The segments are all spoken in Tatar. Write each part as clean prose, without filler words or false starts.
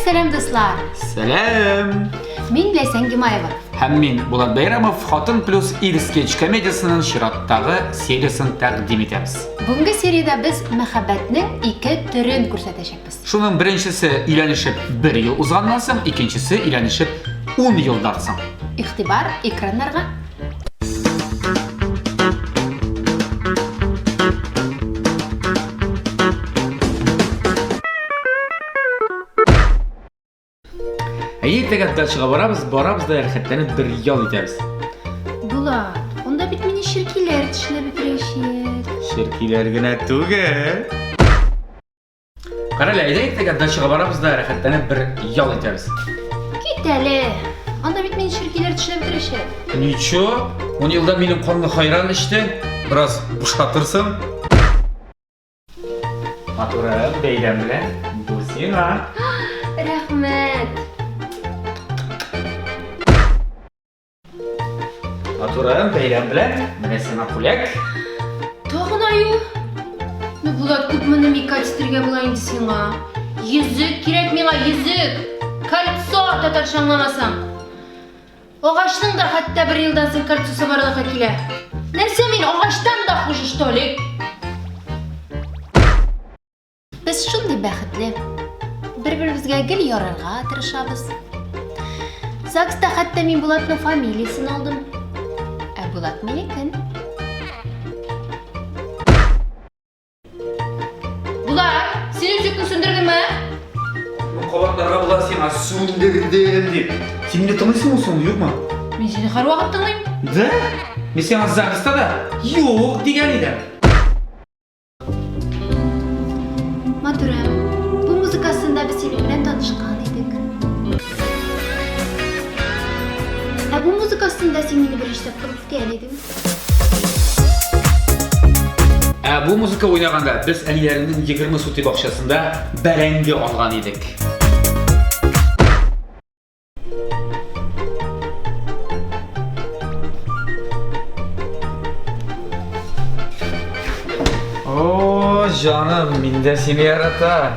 Сәлам, дуслар! Сәлам! Мин Ләйсән Гимаева. Һәм мин Булат Бәйрәмов Хатын плюс ир скетч комедиясенең чираттагы сериясен тәкъдим итәбез. Бүгенге сериядә без мәхәббәтнең ике төрен күрсәтәчәкбез. Шуның беренчесе өйләнешеп бер ел узганнан соң, икенчесе өйләнешеп 10 елдан соң. Игътибар экраннарга! Әйе, иртәгә дачага барабыз, барабыз да рәхәтләнеп бер ял итәбез. Булат, анда бит мине черкиләр тешләп бетерәчәк. Черкиләр генә түгел. Карале, әйдә иртәгә дачага барабыз да рәхәтләнеп бер ял итәбез. Кит әле. Анда бит мине черкиләр тешләп бетерәчәк. Ничего, ун елда минем канны хайран эчте. Бераз бушатырсың. Матурым, бәйрәм белән. Бу сиңа. Рәхмәт. Матурым, бәйрәм белән. Менә сиңа бүләк. Тагын аю. Ну, Булат, күпме намекать итәргә була инде сиңа? Йөзек кирәк миңа, йөзек. Кольцо, татарча аңламасаң. Агачның да хәтта бер елдан соң кольцосы барлыкка килә. Нәрсә мин агачтан да хуже, что ли? Без шундый бәхетле. Бер-беребезгә гел ярарга тырышабыз. ЗАГСта хәтта мин Булатның фамилиясен алдым. Ә Булат минекен. Булат, син үзекне сүндердеңме? Ну, кабатларга була сиңа сүндердем дип. Син мине тыңлыйсыңмы соң, юкмы? Мин сине һәрвакыт тыңлыйм. Да? Мин сиңа ЗАГСта да юк дигән идем. Матурым, бу музыка астында без синең белән танышкан идек. Ә бу музыка астында син мине беренче тапкыр үпкән идең. Ә бу музыка уйнаганда без әниләреңнең 20 сутый бакчасында бәрәңге алган идек. О, җаным, мин дә сине яратам.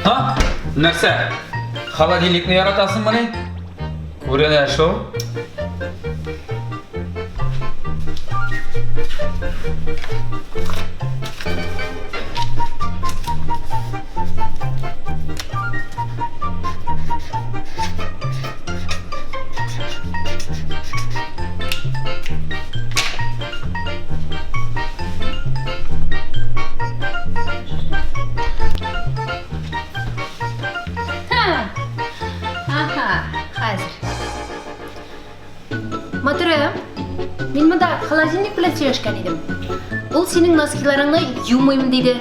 Ха? Нәрсә? Холодильникны яратасыңмыни? Күренә шул. Ага, хәзер. Матурым, мин монда холодильник белән сөйләшкән идем. Ул синең носкиларыңны юмыйм диде.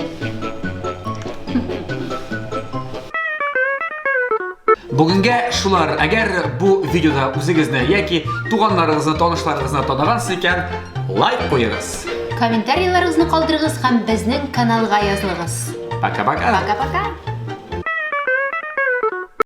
Бүгенгә шулар. Әгәр бу видеода үзегезне яки туганнарыгызны, танышларыгызны таныгансыз икән, лайк куегыз. Комментарийларыгызны калдырыгыз һәм безнең каналга язылыгыз. Пока-пока. Пока-пока.